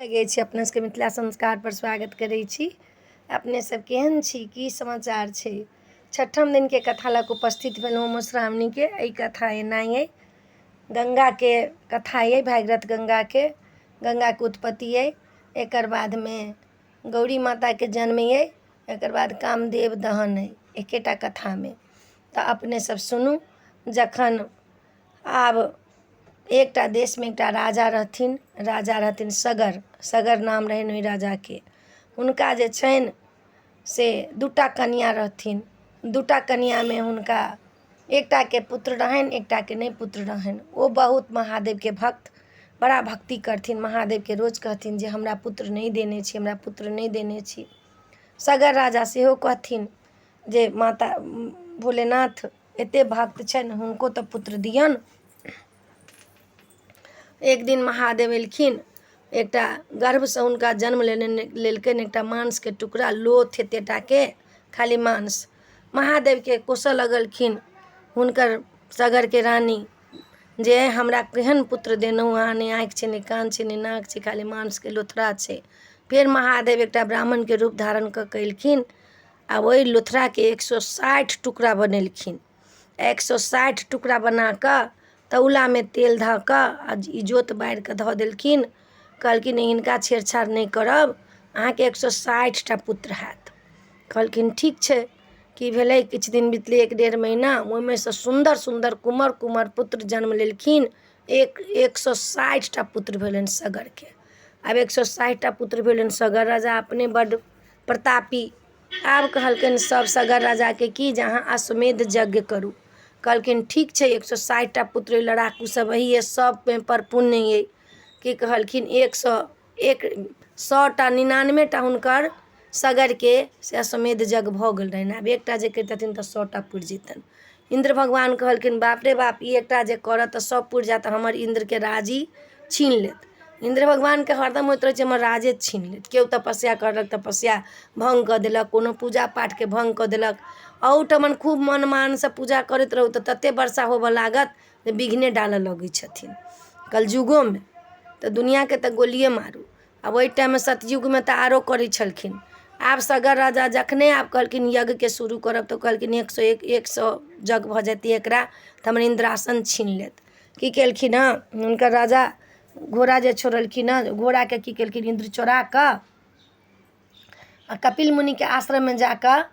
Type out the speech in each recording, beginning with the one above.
लगै छी अपना सबके मिथिला संस्कारपर स्वागत करै छी। अपने सब केहन छी, की समाचार छै? छठम दिनके कथा लऽ कऽ उपस्थित भेलहुँ मधुश्रावणीके। एहि कथा एना अइ, गंगाके कथा अइ, भागीरथ गंगाके, गंगाके उत्पत्ति अइ। एकर बादमे गौरी माताके जन्म अइ, एकर बाद कामदेव दहन अइ, एकेटा कथामे। तऽ अपने सब सुनू। जखन आब एकटा देशमे एकटा राजा रहथिन, राजा रहथिन सगर, सगर नाम रहनि ओहि राजाके। हुनका जे छनि से दूटा कनिआँ रहथिन। दूटा कनिआँमे हुनका एकटाके पुत्र रहनि, एकटाके नहि पुत्र रहनि। ओ बहुत महादेवके भक्त, बड़ा भक्ति करथिन महादेवके। रोज कहथिन जे हमरा पुत्र नहि देने छी, हमरा पुत्र नहि देने छी। सगर राजा सेहो कहथिन जे माता भोलेनाथ एतेक भक्त छनि, हुनको तऽ पुत्र दियौन। एक दिन महादेव एलखिन, एकटा गर्भसँ हुनका जन्म लेने लेलकनि एकटा मांसके टुकड़ा, लोथ एतेटाके, खाली मांस। महादेवके कोसऽ लगलखिन हुनकर सगरके रानी जे हमरा केहन पुत्र देलहुँ अहाँ, नहि आँखि छै, नहि कान छै, नहि नाक छै, खाली मांसके लोथड़ा छै। फेर महादेव एकटा ब्राह्मणके रूप धारण कऽ कऽ एलखिन आ ओहि लोथड़ाके 160 टुकड़ा बनेलखिन। 160 टुकड़ा बना कऽ तौलामे तेल धऽ कऽ आ इजोत बारि कऽ धऽ देलखिन। कहलखिन हिनका छेड़छाड़ नहि करब, अहाँके 160 टा पुत्र हैत। कहलखिन ठीक छै। की भेलै, किछु दिन बितलै, एक डेढ़ महीना, ओहिमे सँ सुन्दर सुन्दर कुमर कुमर पुत्र जन्म लेलखिन। 160 टा पुत्र भेलनि सगरके। आब 160 टा पुत्र भेलनि, सगर राजा अपने बड्ड प्रतापी। आब कहलकनि सभ सगर राजाके कि जे अहाँ अश्वमेध यज्ञ करू। कहलखिन ठीक छै। 160 टा पुत्र अइ, लड़ाकू सब अइ, सभमे पर पुण्य अइ। की कहलखिन, 101 सएटा 99 टा हुनकर सगरके से अश्वमेध यज्ञ भऽ गेल रहनि। आब एकटा जे करितथिन तऽ 100 टा पुरि जैतनि। इन्द्र भगवान कहलखिन बाप रे बाप, ई एकटा जे करत तऽ सभ पुरि जायत, हमर इन्द्रके राजी छीन लेत। इन्द्र भगवानके हरदम होइत रहै छै हमर राजे छीन लेत। केओ तपस्या करलक, तपस्या भङ्ग कऽ देलक, कोनो पूजा पाठके भङ्ग कऽ देलक। अहूठमन खूब मन मानसँ पूजा करैत रहू तऽ ततेक वर्षा होबऽ लागत जे विघ्ने डालऽ लगै छथिन। कलयुगोमे तऽ दुनिआँके तऽ गोलिए मारू। आब ओहि टाइममे सतयुगमे तऽ आरो करै छलखिन। आब सगर राजा जखने आब कहलखिन यज्ञके शुरू करब तऽ कहलखिन 101 100 यज्ञ भऽ जेतै एकरा तऽ हमर इन्द्रासन छीन लेत। की केलखिन हँ, हुनकर राजा घोड़ा जे छोड़लखिन हँ, घोड़ाके की केलखिन, इन्द्र चोरा कऽ आ कपिल मुनिके आश्रममे जा कऽ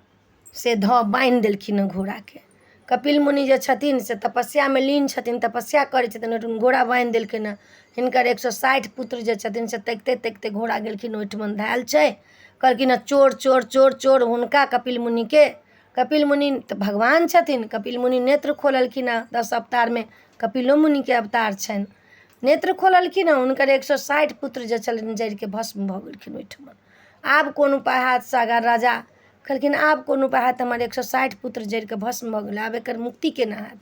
से धऽ बान्हि देलखिन हँ घोड़ाके। कपिल मुनि जे छथिन से तपस्यामे लीन छथिन, तपस्या करै छथिन, ओहिठाम घोड़ा बान्हि देलखिन हँ। हिनकर 160 पुत्र जे छथिन से तकिते तकिते घोड़ा गेलखिन, ओहिठमन धयल छै। कहलखिन हँ चोर चोर चोर चोर। हुनका कपिल मुनिके, कपिल मुनि तऽ भगवान छथिन, कपिल मुनि नेत्र खोललखिन हँ। 10 अवतारमे कपिलो मुनिके अवतार छनि। नेत्र खोललखिन हँ, हुनकर 160 पुत्र जे छलनि जरिके भस्म भऽ गेलखिन ओहिठमन। आब कोन उपाय हैत? सागर राजा कहलखिन आब कोन उपाय हैत? हमर 160 पुत्र जरिके भस्म भऽ गेलै, आब एकर मुक्ति केना हैत?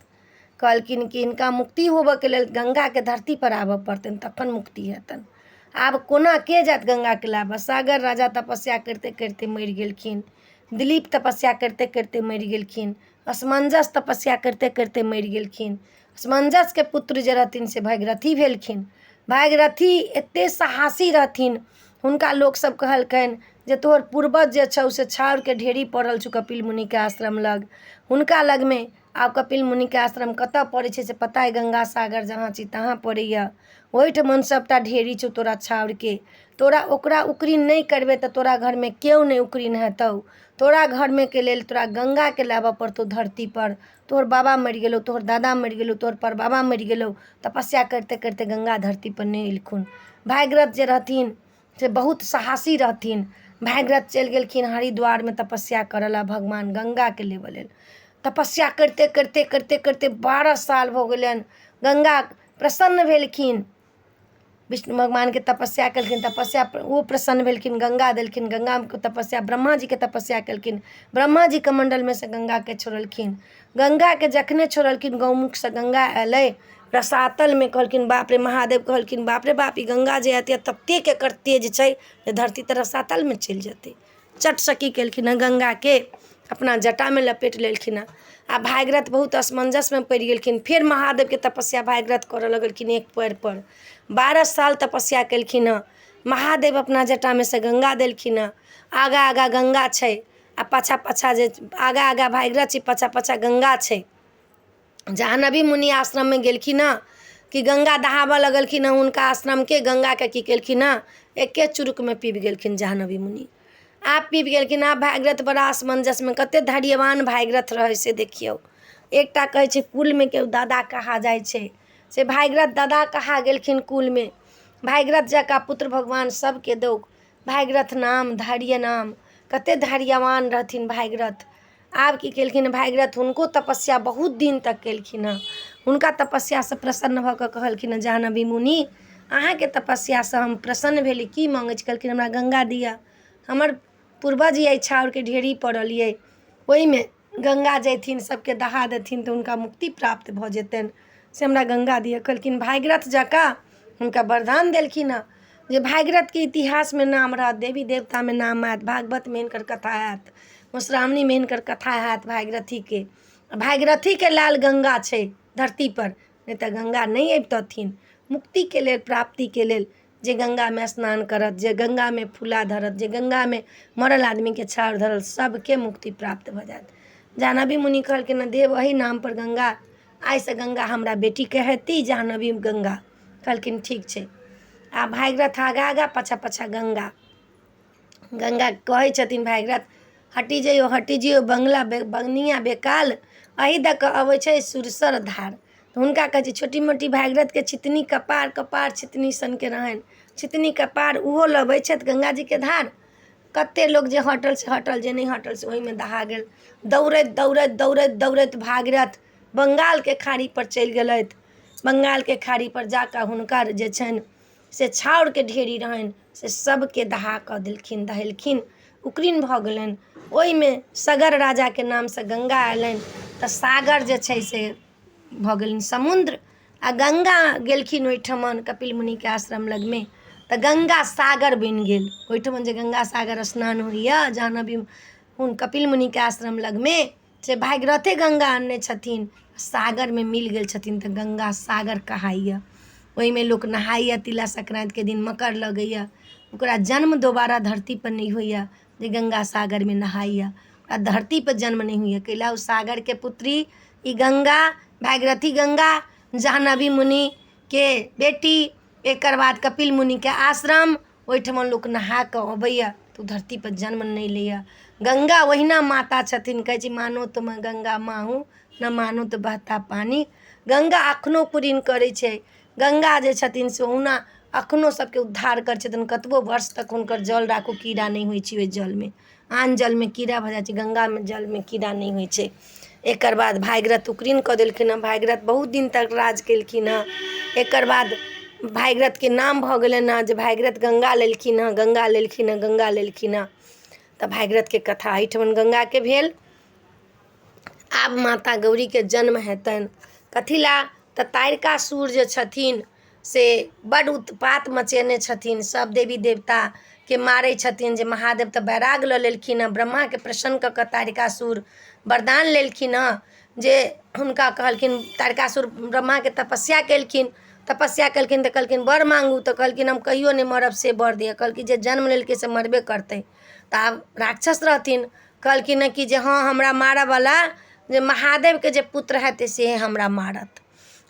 कहलखिन कि हिनका मुक्ति होबऽके लेल गंगाके धरतीपर आबऽ पड़तनि, तखन मुक्ति हेतनि। आब कोना के जायत गंगाके लाबऽ? सागर राजा तपस्या करिते करिते मरि गेलखिन, दिलीप तपस्या करिते करिते मरि गेलखिन, असमंजस तपस्या करिते करिते मरि गेलखिन। असमंजसके पुत्र जे रहथिन से भागीरथी भेलखिन। भागीरथी एतेक साहसी रहथिन, हुनका लोकसभ कहलकनि जे तोहर पूर्वज जे छौ से छाउरके ढेरी पड़ल छौ कपिल मुनिके आश्रम लग, हुनका लगमे। आब कपिल मुनिके आश्रम कतऽ पड़ै छै से पता अइ? गंगा सागर जहाँ छी तहाँ पड़ैए। ओहिठमन सभटा ढेरी छौ तोरा छाउरके। तोरा ओकरा उकरीन नहि करबै तऽ तोरा घरमे केओ नहि उकरीन हेतौ। तोरा घरमे के लेल तोरा गंगाके लाबऽ पड़तौ धरतीपर। तोहर बाबा मरि गेलौ, तोहर दादा मरि गेलौ, तोहर परबाबा मरि गेलौ, तपस्या करिते करिते गंगा धरतीपर नहि एलखुन। भागीरथ जे रहथिन से बहुत साहसी रहथिन। भागीरथ चलि गेलखिन हरिद्वारमे तपस्या करऽ लए, भगवान गंगाके लेबऽ लेल। तपस्या करिते करिते करिते करिते 12 साल भऽ गेलनि। गंगा प्रसन्न भेलखिन, विष्णु भगवानके तपस्या केलखिन, तपस्या ओ प्रसन्न भेलखिन, गंगा देलखिन। गंगाके तपस्या ब्रह्माजीके तपस्या केलखिन, ब्रह्माजी कमण्डलमे सँ गंगाके छोड़लखिन। गंगाके जखने छोड़लखिन, गौमुखसँ गंगा अयलै रसातलमे। कहलखिन बाप रे, महादेव कहलखिन बाप रे बाप, ई गंगा जे एतै ततेक एकर तेज छै जे धरती तऽ रसातलमे चलि जेतै। चटसँ की केलखिन हँ, गंगाके अपना जटामे लपेट लेलखिन हँ। आ भागीरथ बहुत असमंजसमे पड़ि गेलखिन। फेर महादेवके तपस्या भागीरथ करऽ लगलखिन एक पएरपर। 12 साल तपस्या केलखिन हँ। महादेव अपना जटामे सँ गङ्गा देलखिन हँ। आगाँ आगाँ गङ्गा छै आ पाछाँ पाछाँ जे आगाँ आगाँ भागीरथ छै, पाछाँ पाछाँ गङ्गा छै। जाह्नवी मुनि आश्रममे गेलखिन हँ कि गङ्गा दहाबऽ लगलखिन हँ हुनका आश्रमके। गङ्गाके की केलखिन हँ, एके चुरुकमे पीब गेलखिन जाह्नवी मुनि। आब पीब गेलखिन। आब भागीरथ बड़ा असमंजसमे, कते धैर्यवान भागीरथ रहै से देखियौ। एकटा कहै छै कुलमे केओ दादा कहा जाइ छै, से भागीरथ दादा कहा गेलखिन कुलमे। भागीरथ जकाँ पुत्र भगवान सबके दौ। भागीरथ नाम धैर्य नाम, कते धैर्यवान रहथिन भागीरथ। आब की केलखिन भागीरथ, हुनको तपस्या बहुत दिन तक केलखिन हँ। हुनका तपस्यासँ प्रसन्न भऽ कऽ कहलखिन हँ जाह्नवी मुनि, अहाँके तपस्यासँ हम प्रसन्न भेली, की मङ्गै छी? कहलखिन हमरा गङ्गा दिअ, हमर पूर्वज अइ छाउरके ढेरी पड़ल अइ, ओहिमे गङ्गा जयथिन सबके दहा देथिन तऽ हुनका मुक्ति प्राप्त भऽ जेतनि, से हमरा गङ्गा दिअ। कहलखिन भागीरथ जकाँ हुनका वरदान देलखिन हँ जे भागीरथके इतिहासमे नाम रहत, देवी देवतामे नाम आयत, भागवतमे हिनकर कथा आयत, मधुश्रावणीमे हिनकर कथा हैत भागीरथीके। भागीरथीके लायल गङ्गा छै धरतीपर, नहि तऽ गङ्गा नहि अबितथिन। मुक्तिके लेल, प्राप्तिके लेल जे गङ्गामे स्नान करत, जे गङ्गामे फुला धरत, जे गङ्गामे मरल आदमीके छाउर धरत, सबके मुक्ति प्राप्त भऽ जायत। जाह्नवी मुनि कहलखिन हँ देव एहि नामपर गङ्गा, आइसँ गङ्गा हमरा बेटीके हेती जाह्नवी गङ्गा। कहलखिन ठीक छै। आ भागीरथ आगाँ आगाँ, पाछाँ पाछाँ गङ्गा। गङ्गा कहै छथिन भागीरथ, हटि जइयौ हटि जइयौ बंगला बंगनिया बेकाल, एहि दऽ कऽ अबै छै सुरसर धार। तऽ हुनका कहै छै छोटी मोटी भागीरथके छितनी कपार, कपार छितनी सनके रहनि, छितनी कपार, ओहो लबै छथि गङ्गाजीके धार। कते लोक जे हटल से हटल, जे नहि हटल से ओहिमे दहा गेल। दौड़ैत दौड़ैत दौड़ैत दौड़ैत भागीरथ बंगालके खाड़ीपर चलि गेलथि। बंगालके खाड़ीपर जा कऽ हुनकर जे छनि से छाउरके ढेरी रहनि, से सबके दहा कऽ देलखिन, दहेलखिन, उकरीन भऽ गेलनि। ओहिमे सगर राजाके नामसँ गङ्गा अयलनि, तऽ सागर जे छै से भऽ गेलनि समुद्र। आ गङ्गा गेलखिन ओहिठमन कपिल मुनिके आश्रम लगमे, तऽ गङ्गा सागर बनि गेल। ओहिठमन जे गङ्गा सागर स्नान होइए जाह्नवी हुन कपिल मुनिके आश्रम लगमे, से भागीरथे गङ्गा अनने छथिन, सागरमे मिल गेल छथिन, तऽ गङ्गा सागर कहाइए। ओहिमे लोक नहाइए तिला संक्रान्तिके दिन, मकर लगैए। ओकरा जन्म दोबारा धरतीपर नहि होइए जे गङ्गा सागरमे नहाइए, ओकरा धरतीपर जन्म नहि होइए, कैला ओ सागरके पुत्री ई गङ्गा, भागीरथी गङ्गा, जाह्नवी मुनिके बेटी। एकर बाद कपिल मुनिके आश्रम, ओहिठमन लोक नहा कऽ अबैए तऽ ओ धरतीपर जन्म नहि लैए। गङ्गा ओहिना माता छथिन। कहै छै मानो तो मैं गङ्गा माँ हूँ, न मानो तो बहता पानी। गङ्गा एखनो कुरीन करै छै। गङ्गा जे छथिन से ओहुना एखनो सबके उद्धार करै छथिन। कतबो वर्ष तक हुनकर जल राखू, कीड़ा नहि होइ छै ओहि जलमे। आन जलमे कीड़ा भऽ जाइ छै, गङ्गामे जलमे कीड़ा नहि होइ छै। एकर बाद भागीरथ उकरीन कऽ देलखिन हँ। भागीरथ बहुत दिन तक राज केलखिन हँ। एकर बाद भागीरथके नाम भऽ गेलनि हँ जे भागीरथ गङ्गा लेलखिन हँ, गङ्गा लेलखिन हँ, गङ्गा लेलखिन हँ। तऽ भागीरथके कथा एहिठमन गङ्गाके भेल। आब माता गौरीके जन्म हेतनि। कथी लए? तऽ तारिकासुर जे छथिन से बड्ड उत्पात मचेने छथिन, सब देवी देवताके मारै छथिन। जे महादेव तऽ वैराग्य लऽ लेलखिन हँ। ब्रह्माके प्रसन्न कऽ कऽ तारिकासुर वरदान लेलखिन हँ, जे हुनका कहलखिन तारिकासुर ब्रह्माके तपस्या केलखिन। तपस्या केलखिन तऽ कहलखिन वर मांगू, तऽ कहलखिन हम कहियो नहि मरब से वर दिअ। कहलखिन जे जन्म लेलकै से मरबे करतै। तऽ आब राक्षस रहथिन, कहलखिन हँ कि जे हँ हमरा मारऽवला जे महादेवके जे पुत्र हेतै से हमरा मारत।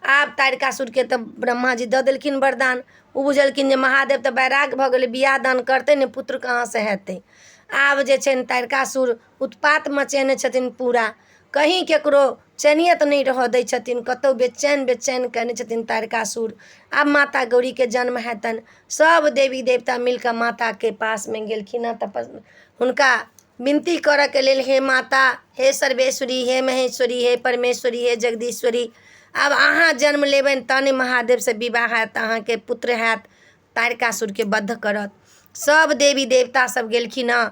आब तारिकासुरके तऽ ब्रह्माजी दऽ देलखिन वरदान। ओ बुझलखिन जे महादेव तऽ वैराग्य भऽ गेलै, बियाह दान करतै ने, पुत्र कहाँसँ हेतै? आब जे छै तारिकासुर उत्पात मचेने छथिन पूरा, कहीं ककरो चैनियत नहि रहऽ दै छथिन, कतहु बेचैन बेचैन कयने छथिन तारिकासुर। आब माता गौरीके जन्म हेतनि। सब देवी देवता मिलकऽ माताके पासमे गेलखिन हँ तपस हुनका विनती करऽके लेल, हे माता, हे सर्वेश्वरी, हे महेश्वरी, हे परमेश्वरी, हे जगदीश्वरी, आब अहाँ जन्म लेबनि तहने महादेवसँ विवाह हैत, अहाँके पुत्र हैत, तारिकासुरके वध करत। सब देवी देवता सब गेलखिन हँ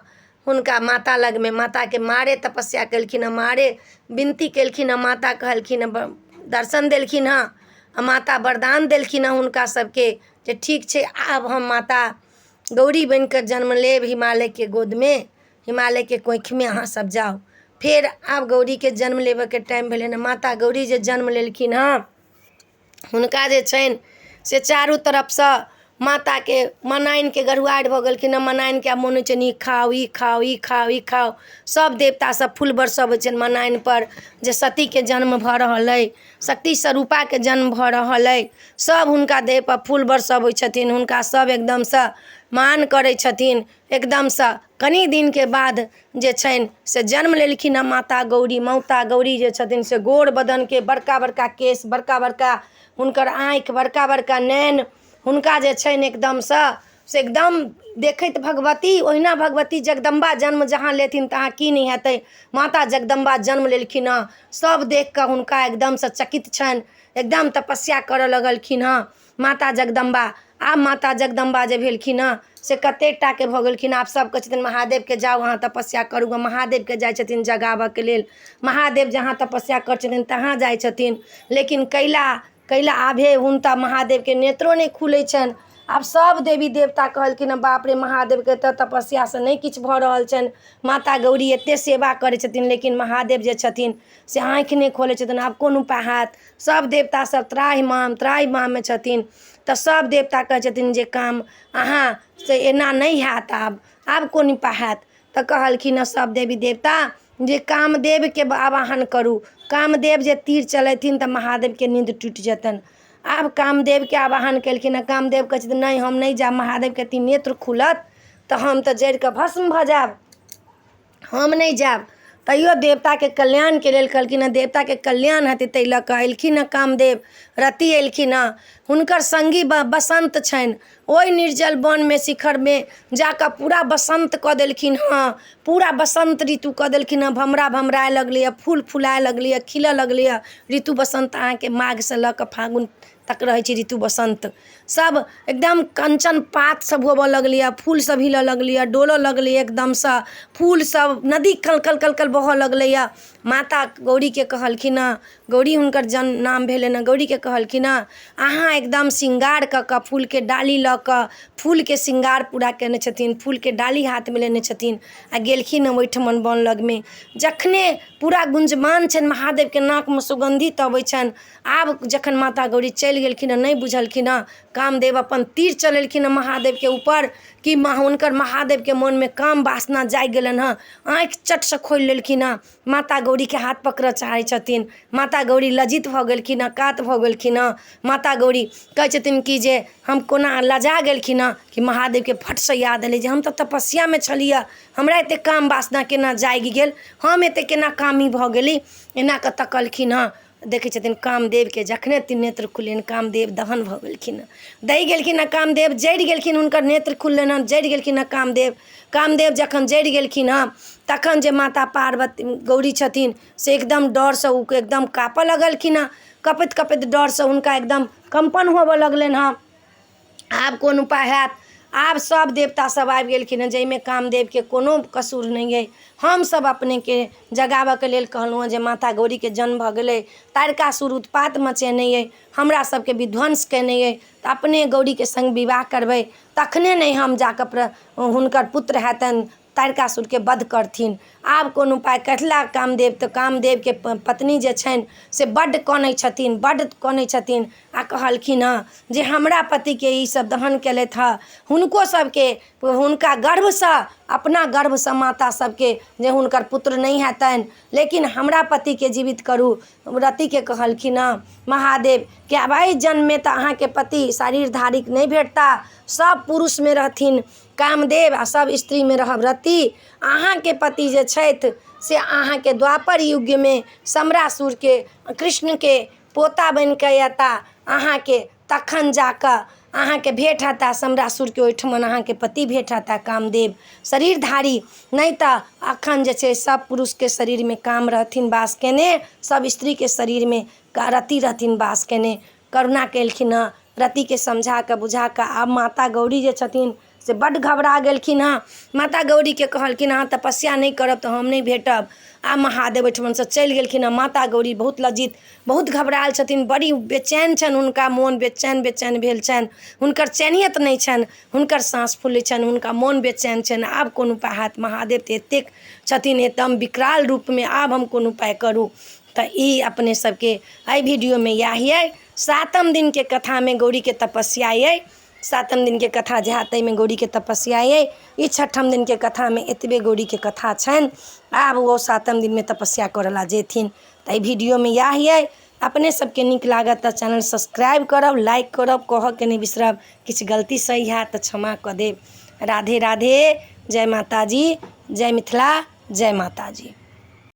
हुनका माता लगमे, माताके मारे तपस्या केलखिन हँ, मारे विनती केलखिन हँ। माता कहलखिन हँ, दर्शन देलखिन हँ आ माता वरदान देलखिन हँ हुनका सबके जे ठीक छै, आब हम माता गौरी बनिकऽ जन्म लेब हिमालयके गोदमे, हिमालयके कोखिमे अहाँ सब जाउ। फेर आब गौरीके जन्म लेबऽके टाइम भेलनि। माता गौरी जे जन्म लेलखिन हँ, हुनका जे छनि से चारू तरफसँ माताके मनाइनके गरुआरि भऽ गेलखिन हँ। मनाइनके आब मोन होइ छनि ई खाउ, ई खाउ, ई खाउ, ई खाउ। सब देवता सब फूल बरसबै छनि मनाइनपर जे सतीके जन्म भऽ रहल अइ, शक्ति स्वरूपाके जन्म भऽ रहल अइ। सब हुनका देहपर फूल बरसबै छथिन। हुनका सब एकदमसँ मान करै छथिन। एकदमसँ कनि दिनके बाद जे छनि से जन्म लेलखिन हँ माता गौरी। माता गौरी जे छथिन से गोर बदनके, बड़का बड़का केश, बड़का बड़का हुनकर आँखि, बड़का बड़का नैन हुनका जे छनि एकदमसँ से एकदम देखैत भगवती ओहिना भगवती जगदम्बा जन्म जहाँ लेथिन तहाँ की नहि हेतै। माता जगदम्बा जन्म लेलखिन हँ। सब देखिकऽ हुनका एकदमसँ चकित छनि। एकदम तपस्या करऽ लगलखिन हँ माता जगदम्बा। आब माता जगदम्बा जे भेलखिन हँ से कतेक टाके भऽ गेलखिन। आब सब कहै छथिन महादेवके जाउ अहाँ तपस्या करू। महादेवके जाइ छथिन जगाबऽके लेल। महादेव जहाँ तपस्या करै छथिन तहाँ जाइ छथिन, लेकिन कैला कैला आबे हुनका महादेवके नेत्रो नहि खुलै छनि। आब सब देवी देवता कहलखिन हँ बाप रे, महादेवके तऽ तपस्यासँ नहि किछु भऽ रहल छनि। माता गौरी एते सेवा करै छथिन, लेकिन महादेव जे छथिन से आँखि नहि खोलै छथिन। आब कोन उपाय हैत? सब देवता सब त्राहि माम त्राहि माममे छथिन। तऽ सब देवता कहै छथिन जे काम अहाँ से एना नहि हैत। आब कोन उपाय हैत? तऽ कहलखिन हँ सब देवी देवता जे कामदेवके आवाहन करू। कामदेव जे तीर चलेथिन तऽ महादेवके नीन्द टूटि जेतनि। आब कामदेवके आवाहन केलखिन हँ। कामदेव कहै छथिन नहि, हम नहि जायब। महादेवके नेत्र खुलत तऽ हम तऽ जरिकऽ भस्म भऽ जायब, हम नहि जायब। तैयो देवताके कल्याणके लेल कहलखिन हँ, देवताके कल्याण हेतै ताहि लऽ कऽ एलखिन हँ कामदेव। रति एलखिन हँ, हुनकर सङ्गी बसन्त छनि। ओहि निर्जल वनमे शिखरमे जाकऽ पूरा बसन्त कऽ देलखिन हँ, पूरा बसन्त ऋतु कऽ देलखिन हँ। भमरा भमराए लगलैए, फूल फुलाए लगलैए, खिलऽ लगलैए। ऋतु बसन्त अहाँके माघसँ लऽ कऽ फागुन तक रहै छै। ऋतु बसन्त सब एकदम कंचन पात सब होबऽ लगलैए, फूल सब हिलऽ लगलैए, डोलऽ लगलैए, एकदमसँ फूल सब नदी कल कल कल कल बहऽ लगलैए। माता गौरीके कहलखिन हँ, गौरी हुनकर जन्म नाम भेलनि हँ, गौरीके कहलखिन हँ अहाँ एकदम श्रृंगार कऽ कऽ फूलके डाली लऽ कऽ, फूलके श्रृंगार पूरा केने छथिन, फूलके डाली हाथमे लेने छथिन आ गेलखिन हँ ओहिठमन वन लगमे। जखने पूरा गुंजमान छनि, महादेवके नाकमे सुगन्धित अबै छनि। आब जखन माता गौरी चलि गेलखिन हँ, नहि बुझलखिन हँ, कामदेव अपन तीर चलेलखिन हँ महादेवके ऊपर कि हुनकर महादेवके मोनमे काम वासना जागि गेलनि हँ। आँखि चटसँ खोलि लेलखिन हँ, माता गौरीके हाथ पकड़ऽ चाहै छथिन। माता गौरी लज्जित भऽ गेलखिन हँ, कात भऽ गेलखिन हँ। माता गौरी कहै छथिन कि जे हम कोना लजा गेलखिन हँ कि महादेवके फटसँ याद एलै जे हम तऽ तपस्यामे छलियै, हमरा एते काम वासना केना जागि गेल, हम एते केना कामी भऽ गेली? एना कऽ तकलखिन हँ, देखै छथिन कामदेवके जखने त्रिनेत्र खुललनि, कामदेव दहन भऽ गेलखिन हँ, दहि गेलखिन हँ। कामदेव जरि गेलखिन। हुनकर नेत्र खुललनि हँ, जरि गेलखिन हँ कामदेव। कामदेव जखन जरि गेलखिन हँ तखन जे माता पार्वती गौरी छथिन से एकदम डरसँ ओ एकदम काँपऽ लगलखिन हँ। कँपैत कँपैत डरसँ हुनका एकदम कम्पन होबऽ लगलनि हँ। आब कोन उपाय हैत? आब सब देवता सब आबि गेलखिन हँ, जाहिमे कामदेवके कोनो कसूर नहि अइ। हमसब अपनेके जगाबऽके लेल कहलहुँ हँ जे माता गौरीके जन्म भऽ गेलै, तारकासुर उत्पात मचेने अइ, हमरा सबके विध्वंस केने अइ, तऽ अपने गौरीके सङ्ग विवाह करबै तखने नहि हम जाकऽ हुनकर पुत्र हेतनि, तारकासुरके वध करथिन। आब कोन उपाय कटला कामदेव? तऽ कामदेवके पत्नी जे छनि से बड्ड कनै छथिन, बड्ड कनै छथिन आ कहलखिन हँ जे हमरा पतिके ई सब दहन केलथि हँ, हुनको सबके हुनका गर्भसँ अपना गर्भसँ माता सबके जे हुनकर पुत्र नहि हेतनि, लेकिन हमरा पतिके जीवित करू। रतिके कहलखिन हँ महादेव कि आब एहि जन्ममे तऽ अहाँके पति शरीरधारिक नहि भेटता। सब पुरुषमे रहथिन कामदेव आ सब स्त्रीमे रहब रति। अहाँके पति जे छथि से अहाँके द्वापर युगमे समरासुरके कृष्णके पोता बनिकऽ अयता अहाँके, तखन जाकऽ अहाँके भेँट हेता। समरासुरके ओहिठमन अहाँके पति भेँट हेता कामदेव शरीरधारी। नहि तऽ अखन जे छै सब पुरुषके शरीरमे काम रहथिन वास केने, सब स्त्रीके शरीरमे रति रहथिन वास केने। करुणा केलखिन हँ रतिके समझा कऽ बुझा कऽ। आब माता गौरी जे छथिन से बड्ड घबरा गेलखिन हँ। माता गौरीके कहलखिन अहाँ तपस्या नहि करब तऽ हम नहि भेटब। आब महादेव ओहिठमनसँ चलि गेलखिन हँ। माता गौरी बहुत लज्जित, बहुत घबरायल छथिन, बड़ी बेचैन छनि। हुनका मोन बेचैन बेचैन भेल छनि, हुनकर चैनियत नहि छनि, हुनकर साँस फुलै छनि, हुनका मोन बेचैन छनि। आब कोन उपाय हैत? महादेव तऽ एतेक छथिन एकदम विकराल रूपमे, आब हम कोन उपाय करू? तऽ ई अपने सबके एहि वीडियोमे इएह अइ। सातम दिनके कथामे गौरीके तपस्या अइ। सातम दिनके कथा जे हैत ताहिमे गौरीके तपस्या अइ। ई छठम दिनके कथामे एतबे गौरीके कथा छनि। आब ओ सातम दिनमे तपस्या करऽ लए जेथिन। तऽ एहि वीडियोमे इएह अइ। अपने सबके नीक लागत तऽ चैनल सब्सक्राइब करब, लाइक करब, कहऽके नहि बिसरब। किछु गलती सही हैत तऽ क्षमा कऽ देब। राधे राधे, जय माताजी, जय मिथिला, जय माताजी।